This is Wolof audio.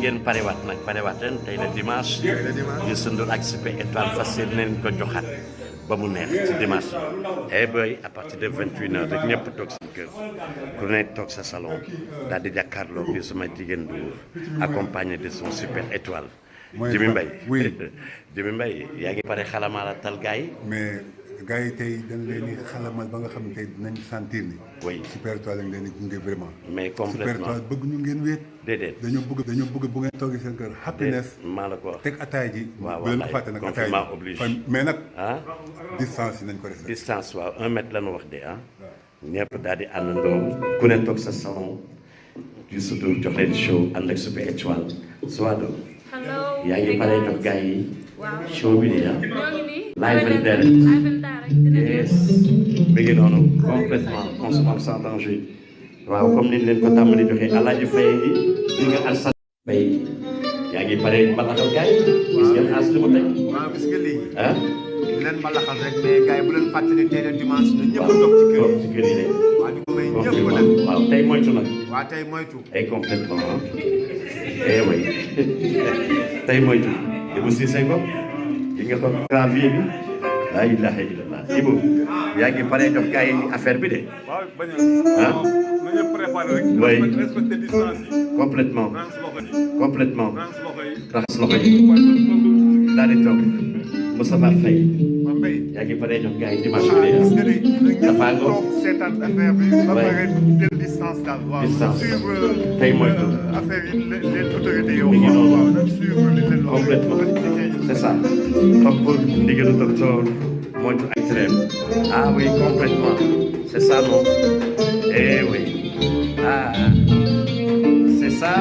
ngeen parewaat nag parewaat ren tey la dimanche. Youssou Ndour ak Super Étoile fas yéene leen ko joxaat ba mu neex ci dimanche eh boy à partir de 21h rek ñëpp toog seen kër ku ne toog sa salon daal di jàkkaarloo bi suma jigéen Ndour accompagné de son Super Étoile. Jimi Mbaye oui Jimi Mbaye yaa ngi pare xalamaala tal gars yi. mais gars yi tey dañ leen di xalamal ba nga xam ne tey dinañ sentir ni. oui Super Étoile lañ leen di gunge vraiment. mais complètement Super Étoile bëgg ñu ngeen wéet. déedéet dañoo bëgg bu ngeen toogee seen kër. happiness maa la ko wax teg ataay ji. waaw bu leen ko fàtte nag ataay confinement oblige mais nag. ah distance yi nañ ko respecté. distance waaw 1 mètre la ñu wax de ah. ñëpp daal di àndandoo ku ne toog sa salon Youssou Ndour jox leen show ànd ak Super Étoile Soado. Hello. yaa ngi pare jox gars yi. Waaw. show bi de ah. ñoo ngi nii. live and direct. live and direct dina yes mi ngi noonu complètement consommable sans danger. waaw comme ni ñu leen ko tàmbali joxe Alaaji Faye ngi di nga Alsane Faye yaa ngi pare mbalaxal gars yi. gis ngeen as li mu teg. waaw gis nga lii. ah. di leen mbalaxal rek mais gars yi bu leen fàttali tey la dimanche ñun ñëpp a toog ci kër toog yi. ci kër yi de. waaw di ko may ñëpp nag. waaw tey moytu nag. waaw tey moytu. ay complètement ah. eh oui tey moytu. Ibou Cissé ko yi nga ko clavier bi. la ilaha illallah Ibou yaa ngi pare jox gars yi affaire bi de. waaw bañ ah. a nañu préparé rek. oui respecté distance yi. complètement raxas loxo yi. complètement raxas loxo yi. raxas loxo yi daal di toog Moustapha Faye ma mbay. yaa ngi pare jox gars yi dimanche bi gis nga de. ni ñun ñëpp Dafa ngo. toog seetaan affaire bi. ba Ouais. pare jël distance daal. waaw Distance. suivre. Tey moytu. affaire yi les autorités yow. Mi ngi noonu. waaw nañ suivre li leen wax. Complètement. C'est ça. Topp ndigalu docteur moytu ay traite. Ah oui, complètement. C'est ça, non? Eh oui. Ah, c'est ça.